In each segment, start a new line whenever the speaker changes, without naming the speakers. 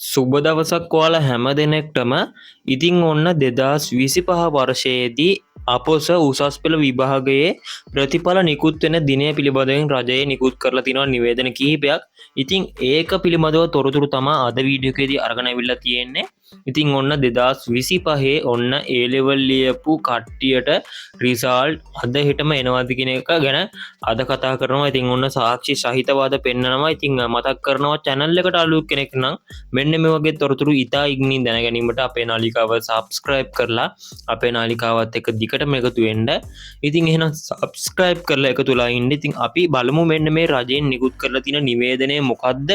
සුබ දවසක් ඔයාලා හැම දෙනෙක්ටම. ඉතින් ඔන්න 2025 වර්ෂයේදී අපොස උසස් පෙළ විභාගයේ ප්‍රතිඵල නිකුත් වෙන දිනය පිළිබඳවෙන් රජය නිකුත් කරලා තිනවා නිවේදන කිහිපයක්. ඉතින් ඒක පිළිබඳව තොරතුරු තමා අද වීඩියෝ එකේදී අරගෙන ඇවිල්ලා තියෙන්නේ. ඉතින් ඔන්න 2025 ඔන්න ඒ ලෙවල් ලියපු කට්ටියට රිසල්ට් අද හෙටම එනවාද කියන එක ගැන අද කතා කරනවා. ඉතින් ඔන්න සාක්ෂි සහිතව අද පෙන්නනවා. ඉතින් මතක් කරනවා, චැනල් එකට අලුත් කෙනෙක් නම් මෙන්න මේ වගේ තොරතුරු ඉතා ඉක්මනින් දැන ගැනීමට අපේ නාලිකාව සබ්ස්ක්‍රයිබ් කරලා අපේ නාලිකාවත් එක්ක දිගටම එකතු වෙන්න. ඉතින් එහෙනම් සබ්ස්ක්‍රයිබ් කරලා එකතු වෙලා ඉන්න. ඉතින් අපි බලමු මෙන්න මේ රජයෙන් නිකුත් කරලා තියෙන නිවේදනය මොකද්ද?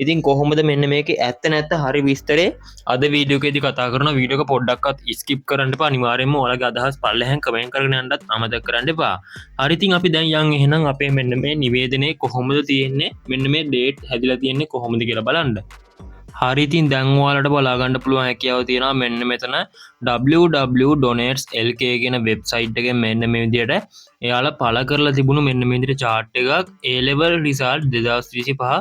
ඉතින් කොහොමද මෙන්න මේකේ ඇත්ත නැත්ත හරි විස්තරේ අද වීඩියෝ එකේදී කතා කරන. වීඩියෝ එක පොඩ්ඩක්වත් ස්කිප් කරන්න එපා. අනිවාර්යයෙන්ම ඔයාලගේ අදහස් පල්ලෙහාන් කමෙන්ට් කරගෙන යන්නත් අමතක කරන්න එපා. හරි, ඉතින් අපි දැන් යන් එහෙනම් අපේ මෙන්න මේ නිවේදනයේ කොහොමද තියෙන්නේ, මෙන්න මේ ඩේට් හැදිලා තියෙන්නේ කොහොමද කියලා බලන්න. හරි, ඉතින් දැන් ඔයාලට බලා ගන්න පුළුවන් හැකියාව තියෙනවා මෙන්න මෙතන www.donates.lk කියන වෙබ්සයිට් එකෙන් මෙන්න මේ විදිහට එයාලා පළ කරලා තිබුණු මෙන්න මේ විදිහට චාට් එකක්, A level result 2025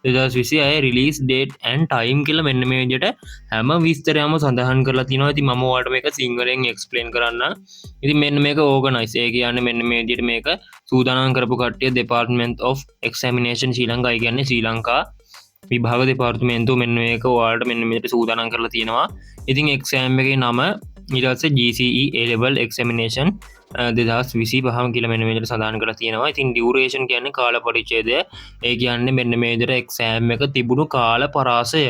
2026 release date and time කියලා මෙන්න මේ විදිහට හැම විස්තරයක්ම සඳහන් කරලා තිනවා. ඉතින් මම ඔයාලට මේක සිංහලෙන් එක්ස්ප්ලේන් කරන්නම්. ඉතින් මෙන්න මේක ඕගනයිස්. ඒ කියන්නේ මෙන්න මේ විදිහට මේක සූදානම් කරපු කට්ටිය Department of Examination ශ්‍රී ලංකා. ඒ කියන්නේ ශ්‍රී ලංකා විභාග දෙපාර්තමේන්තුව මෙන්න මේක ඔයාලට මෙන්න මේ විදිහට සූදානම් කරලා තියෙනවා. ඉතින් එක්සෑම් එකේ නම, ඊට පස්සේ GCE A level examination 2025 කියලා මෙන්න මේ විදිහට සඳහන් කරලා තියෙනවා. ඉතින් ඩියුරේෂන් කියන්නේ කාල පරිච්ඡේදය. ඒ කියන්නේ මෙන්න මේ විදිහට එක්සෑම් එක තිබුණු කාල පරාසය.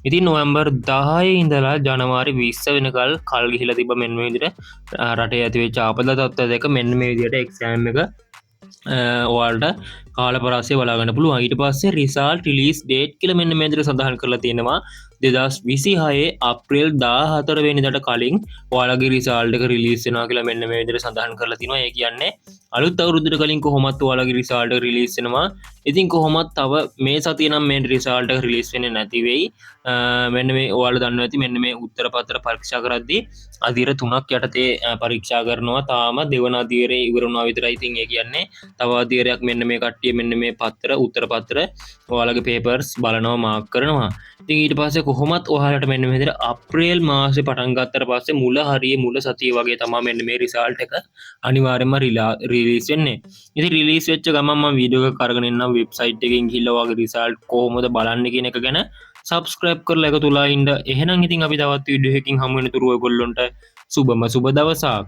ඉතින් නොවැම්බර් 10 ඉඳලා ජනවාරි 20 වෙනකල් කල් ගිහිලා තිබ්බ. මෙන්න මේ විදිහට රටේ ඇතිවෙච්ච ආපදා තත්ත්වය දෙක මෙන්න මේ විදිහට එක්සෑම් එක ඔයාලට කාල පරාසය බලා ගන්න පුළුවන්. ඊට පස්සේ රිසල්ට් රිලීස් ඩේට් කියලා මෙන්න මේ විදිහට සඳහන් කරලා තියෙනවා. 2026 අප්‍රේල් 14 වෙනිදාට කලින් ඔයාලගේ රිසල්ට් එක රිලීස් වෙනවා කියලා මෙන්න මේ විදිහට සඳහන් කරලා තිනවා. ඒ කියන්නේ අලුත් අවුරුද්දට කලින් කොහොමත් ඔයාලගේ රිසල්ට් එක රිලීස් වෙනවා. ඉතින් කොහොමත් තව මේ සතිය නම් මේ රිසල්ට් එක රිලීස් වෙන්නේ නැති වෙයි. මෙන්න මේ ඔයාලා දන්නවා ඇති, මෙන්න මේ උත්තර පත්‍ර පරීක්ෂා කරද්දී අදියර තුනක් යටතේ පරීක්ෂා කරනවා. තාම දෙවන අදියරේ ඉවර වුණා විතරයි. ඉතින් ඒ කියන්නේ තව අදියරයක් මෙන්න මේ කට්ටිය මෙන්න මේ පත්‍ර, උත්තර පත්‍ර, ඔයාලගේ පේපර්ස් බලනවා, මාක් කරනවා. ඉතින් ඊට පස්සේ කොහොමත් ඔයාලට මෙන්න මේ විදිහට අප්‍රේල් මාසේ පටන් ගත්තට පස්සේ මුල හරියේ මුල සතිය වගේ තමයි මෙන්න මේ රිසල්ට් එක අනිවාර්යයෙන්ම රිලීස් වෙන්නේ. ඉතින් රිලීස් වෙච්ච ගමන් මම වීඩියෝ එකක් අරගෙන එන්නම් වෙබ්සයිට් එකෙන් ගිහිල්ලා ඔයාගේ රිසල්ට් කොහොමද බලන්නේ කියන එක ගැන. සබ්ස්ක්‍රයිබ් කරලා එකතු වෙලා ඉන්න. එහෙනම් ඉතින් අපි තවත් වීඩියෝ එකකින් හමු වෙනතුරු ඔයගොල්ලොන්ට සුබම සුබ දවසක්.